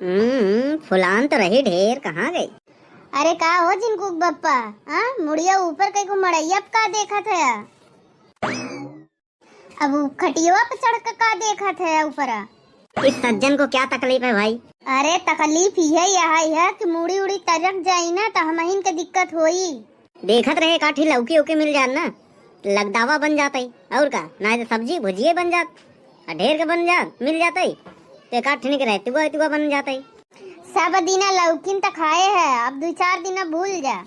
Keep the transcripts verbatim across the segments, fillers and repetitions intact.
हम्म, फुलान तो रही ढेर, कहाँ गई? अरे का हो झिनकू के बप्पा, हाँ? मुड़िया ऊपर कई को मड़ैया पे का देखत है? अब उ खटियवा पे चढ़ के का देखत है ऊपर? इस सज्जन को क्या तकलीफ है भाई? अरे तकलीफ यह, यह है कि मुड़ी उड़ी तरक जाई ना तो हमहिन के दिक्कत होई। देखत रहे एकाठी लौकी उकी मिल जात ना, लगदावा बन जात है, और का, ना तो सब्जी भुजिए बन जात, आ ढेर के बन जात, मिल जात है, तो एकाठी निक रहतुआ एतुआ बन जात है। सब दिना लौकिन त खाए है, अब दू चार दिना भूल जा।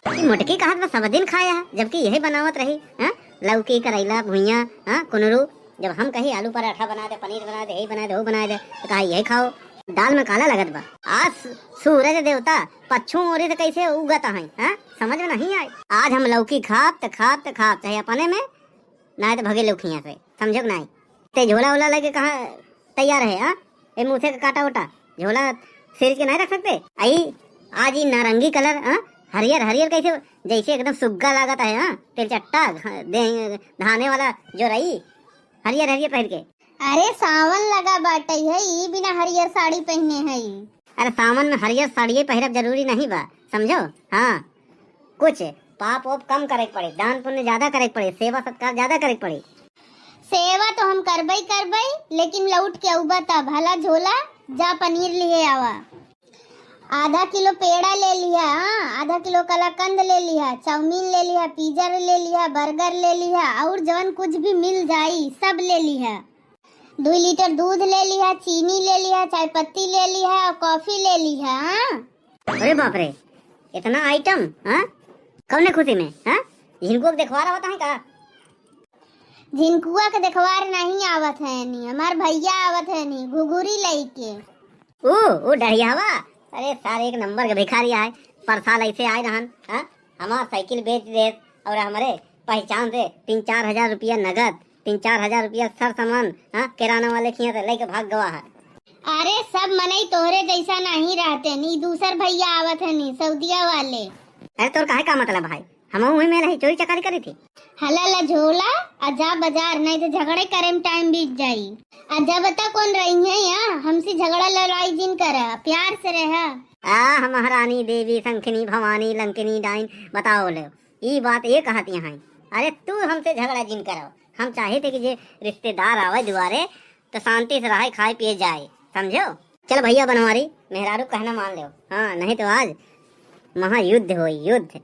ई मोटकी कहत बा सब दिन खाए है, जबकि यही बनावत रही, हाँ? लौकी, करैला, भुइयां, हाँ, कुनरू। जब हम कही आलू पराठा बना दे, पनीर बना दे, यही बना दे, वो बना दे, तो कहा यही खाओ। दाल में काला लगत बा। आज सू-, सूरज देवता पच्छू ओरी से कैसे उगत हैं, हाँ? समझ में नहीं आए। आज हम लौकी खाब त खाब त खाब, चाहे अपने में, ना तो भगे लौकी यहाँ से, समझो कि नहीं? ते झोला ओला लेके कहाँ तैयार है, हाँ? ए मुँह से काटा ओटा, झोला सिर के नहीं रख सकते? आई, आज ई नारंगी कलर, हाँ? हरियर हरियर कैसे, जैसे एकदम सुग्गा लागत है, हाँ? तिलचट्टा, घ-, दे-, धाने वाला जो रही, हरियर हरियर पहिर के। अरे सावन लगा बाटे है, ई बिना हरियर साड़ी पहिने है। अरे सावन में हरियर साड़िए पहिरब जरूरी नहीं बा, समझो? हाँ, कुछ पाप ओप कम करे के पड़ी, दान पुण्य ज्यादा करे के पड़ी, सेवा सत्कार ज्यादा करे के पड़ी। सेवा तो हम करबई करबई, लेकिन लौट के अउबा त भला झोला, जा पनीर लिहे आवा। आधा किलो पेड़ा ले लिहा, हाँ, आधा किलो कलाकंद ले लिहा, चाउमीन ले लिहा, पिज्जा ले लिहा, बर्गर ले लिहा, और जवन कुछ भी मिल जाई सब ले लिहा। दुई लीटर दूध ले लिहा, चीनी ले लिहा, चाय पत्ती ले लिहा और कॉफी ले लिहा, हाँ? अरे बाप रे, इतना आइटम, हाँ? कौने खुशी में, हाँ? झिनकुआ के देखवार आवत है का? झिनकुआ के देखवार नहीं आवत है नी, हमार भैया आवत है नी, घुघुरी लइके। ओ, ओ डढ़ियावा, अरे सारे एक नंबर के भिखारी आए, पर साल ऐसे आए रहन, हाँ? हमार साइकिल बेच देत और हमरे पहचान से तीन चार हजार रुपया नगद, तीन चार हजार रुपया सर सामान, हाँ, किराना वाले खिया से लेके भाग गवा है। अरे सब मनई तोहरे जैसा नहीं रहते नी, दूसर भैया आवत है नी, सऊदिया वाले। अरे तोर काहे का मतलब भाई, हम वही में रही चोरी चकारी करी थी। हला ला झोला, आ जा बाजार, नहीं तो झगड़े करे में टाइम बीत जाई। आ जा बता कौन रही है यहाँ, हमसे झगड़ा लड़ाई जिन करा, प्यार से रहा। आ महारानी देवी शंखिनी भवानी लंकिनी डाइन, बताओ ले, ई बात ये कहत यहाँ है। अरे तू हमसे झगड़ा जिन करो, हम चाहे थे कि जे रिश्तेदार आवे दुआरे तो शांति से रहे, खाए पिए जाए, समझो? चल भैया बनवारी, मेहरारू कहना मान लो, हाँ, नहीं तो आज महायुद्ध होई, युद्ध।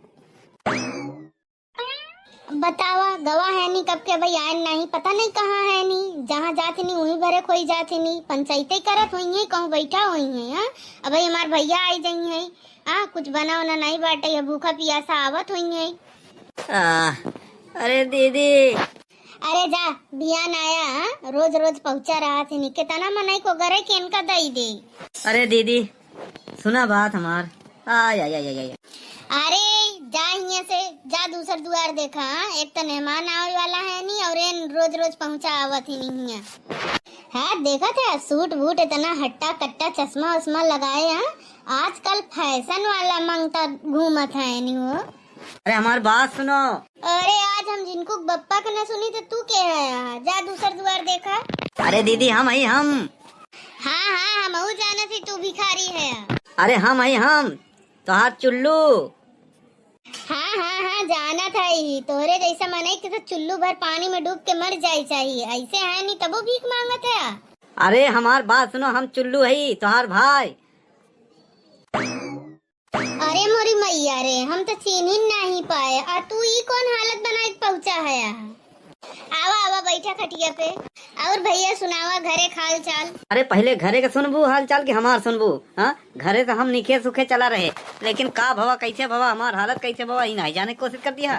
बतावा, गवा है नी, कब के भाई आए नहीं, पता नहीं कहाँ है नी, जहाँ जात नी वहीं भरे खोई जात नी, पंचायते करत हुई है, कहूँ बैठा हुई है, हाँ? अब भाई हमार भैया आई जाई है, हाँ, कुछ बना उना नहीं बाटे, ये भूखा पियासा आवत हुई है। आ, अरे दीदी। अरे जा, बियान आया, हाँ? रोज रोज पहुँचा रहा थे नी, कितना मनई को गरे के इनका दई दे। अरे दीदी, सुना बात हमार। आय, आय, आय, आय, आय। अरे, जा हियां से, जा दूसर दुआर देखा, हाँ? एक तो मेहमान आवे वाला है नी, और एन रोज रोज पहुँचा आवत ही नी हियां। हाँ, देखत है, सूट बूट इतना हट्टा कट्टा, चश्मा उश्मा लगाए, हाँ? आजकल फैशन वाला मंगता घूमत है नी वो। अरे, हमार बात सुनो। अरे, आज हम झिनकू के बप्पा के न सुनी, तो तू के है? जा दूसर दुआर देखा। अरे दीदी, हम हई हम। हाँ, हाँ, हमहू जानत ही तू भिखारी है। अरे हम हई हम, तोहार चुल्लू। हाँ, हाँ, हाँ, जानत हई, तोहरे जैसा मनई के तो चुल्लू भर पानी में डूब के मर जाए चाहिए, ऐसे है नी तबो भीख मांगत है। अरे हमार बात सुनो, हम चुल्लू हई, तोहार भाई। अरे मोरी मैया रे, हम तो चीन्हिन नहीं पाए, आ तू ई कौन हालत बनाए के पहुँचा है? आवा, आवा, बैठा खटिया पे। और भैया सुनावा घरे के हाल चाल? अरे पहले घरे के सुनबू हाल चाल कि हमार सुनबू? हाँ, घरे से हम निखे सुखे चला रहे, लेकिन का भवा, कैसे भवा, हमार हालत कैसे भवा, ई नहीं जाने की कोशिश कर दिया।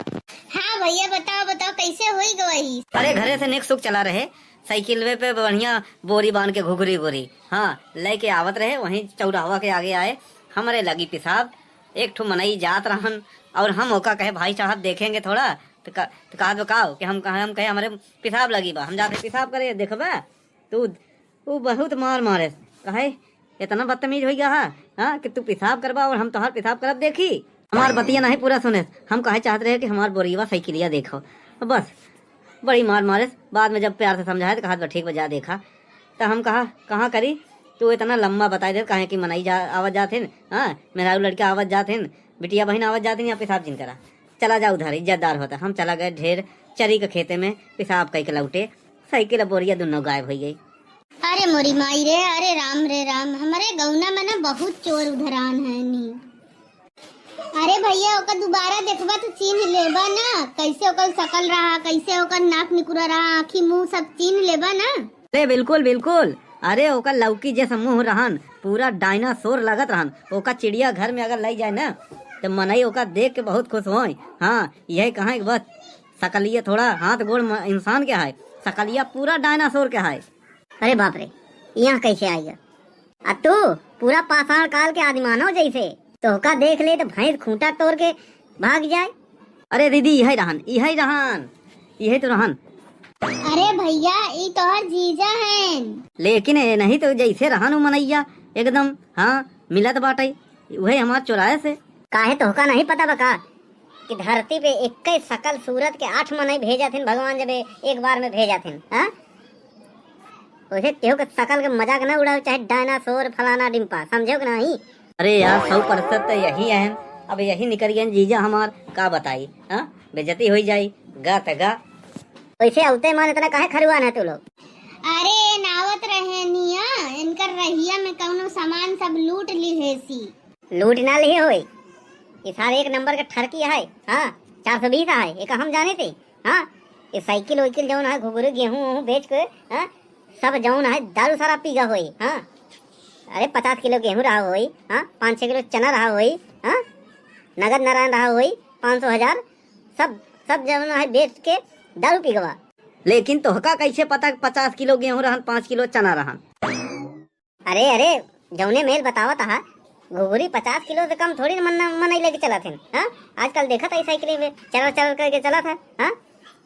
हाँ भैया बताओ, बताओ कैसे होई गवा ई? अरे घरे से निक सुख चला रहे, साइकिलवे पे बढ़िया बोरी बांध के घुघरी गोरी, हाँ, लेके आवत रहे, वहीं चौराहवा के आगे आए, हमरे लगी पेशाब। एक ठो मनई जात रहन और हम ओका कहे, "भाई साहब देखेंगे थोड़ा," तो का, तो कहत बा, "का हो?" कि हम कहे, हम कहे, "हमरे पेशाब लगी बा, हम जाते पेशाब करे, देखबा?" तो उ, उ बहुत मार मारे, कहे, "इतना बदतमीज हो गया है, हाँ, कि तू पेशाब करबा और हम तोहार पेशाब करब देखी?" हमार बतिया नहीं पूरा सुने, हम कहे चाहत रहे कि हमार बोरियवा साइकिलिया देखो, बस। बड़ी मार मारे, बाद में जब प्यार से समझाए तो कहा, "बा ठीक बा, जा देखा।" तो हम कहा, "कहाँ करी?" तू इतना लम्बा बताइ दे, काहे कि मनई जा, आवत जात हैं, हाँ, मेहरारू लड़का आवत जात हैं, बिटिया बहिन आवत जात हैं, यहाँ पेशाब जिन करा। चला जा उधर, इज्जतदार होता। हम चला गए ढेर चरी के खेते में, पेशाब कइ के लौटे, साइकिल और बोरिया दुन्नो गायब होइ गई। अरे मोरी माई रे, अरे राम रे राम, हमरे गौना में ना बहुत चोर उधरान है नी। अरे भइया, ओकर दुबारा देखबा तो चीन्ह लेबा ना, कइसे ओकर सकल रहा, कइसे ओकर नाक निकुरा रहा, आँखी मुँह सब चीन्ह लेबा ना। अरे बिल्कुल, बिल्कुल। अरे ओकर लौकी जैसा मुँह रहन, पूरा डायनासोर लगत रहन। ओकर चिड़िया घर में अगर लइ जाए ना, तो मनई ओकर देख के बहुत खुश होए। हाँ, यही कहाँ कि बस सकलिया थोड़ा हाथ गोड़ म-, इंसान के है, सकलिया पूरा डायनासोर के है। अरे बाप रे, यहाँ कैसे आइगा? आ तू पूरा पाषाण काल के आदिमानव जैसे, तोहका देख ले तो भैंस खूंटा तोड़ के भाग जाए। अरे दीदी, यही रहन, यही रहन, यही तो रहन। अरे भइया, ई तोहर जीजा हैं। लेकिन ए नहीं तो जैसे रहन उ मनैया, एकदम, हाँ, मिलत बाटे, उहे हमार चोराए से। काहे तोहका नहीं पता बा का कि धरती पे एक्के सकल सूरत के आठ मनई भेजत हन भगवान, जब ए-, एक बार में भेजत हन, हाँ? वैसे केहू के सकल के मजाक ना उड़ाओ, चाहे डायनासोर फलाना डिम्पा, समझो कि नहीं? अरे यार, सौ प्रतिशत तो यही है, अब यही निकल गए जीजा हमार, का बताई, हाँ? बेइज्जती हो जाई, गा त गा। वैसे औते मान इतना काहे खरुआन है तू लोग? अरे, नावत रहे निया, इनकर रहिया में कौनो सामान सब लूट ली है सी। लूट ना लिए होई। ये सारे एक नंबर के ठरकी है। हाँ, चार सौ बीस है, एक हम जाने थे। हाँ, ये साइकिल वाइकिल जौन है, घुघुरी गेहूं वहूं बेच के, हाँ, सब जौन है, दारू सारा पी गा होई। हाँ, अरे, पचास किलो गेहूं रहा होई, हाँ, पाँच छः किलो चना रहा होई, हाँ, नगद नारायण रहा होई, पाँच सौ हजार, सब, सब जौन है, बेच के दारू पी गवा। लेकिन तोहका कैसे पता पचास किलो गेहूं रहन, पाँच किलो चना रहन? अरे, अरे, जौने मेल बतावत हा, घुघुरी पचास किलो से कम थोड़ी न मन, मनई लेके चलत हन, हाँ? आजकल देखत है साइकिल में चलर चलर करके चलत है, हाँ?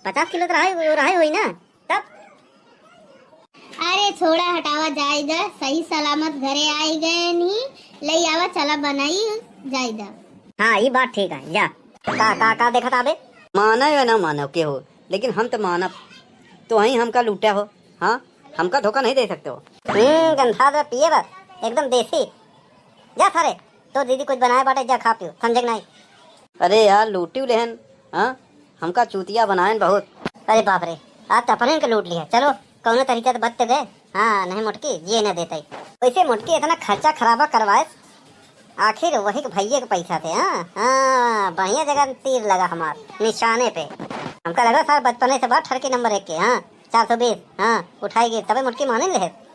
पचास किलो तो रहा, रहा होई ना, तब। अरे छोड़ा, हटावा, जाए दा, सही सलामत घरे आई गए नहीं, ले आवा, चला बनाई, जाए दा। हाँ, ये बात ठीक है, जा। का, का, का देखत आबे? माने या ना मानो के हो, लेकिन हम तो मानब, तो वहीं हमका लूटा हो, हाँ? हमका धोखा नहीं दे सकते हो। हम्म, गंधा तो पिए बस, एकदम देसी। जा सारे, तो दीदी कुछ बनाए बाटे, जा खा पियो, समझे कि नहीं? अरे यार, लूटी लेहन, हाँ? हमका चूतिया बनायन बहुत। अरे बाप रे, आज तो अपने के लूट लिया। चलो, कौनो तरीका तो बच तो गए। हाँ, नहीं मोटकी, जिए न देते। वैसे मोटकी इतना खर्चा खराबा करवाए, आखिर वही के भैये के पैसा थे। हाँ, हाँ, बढ़िया जगह तीर लगा हमार, निशाने पे। हमका लगा सार बचपने से बा ठरकी नंबर एक के। हाँ, चार सौ बीस, हाँ, उठाई गई, तबे मोटकी माने ले।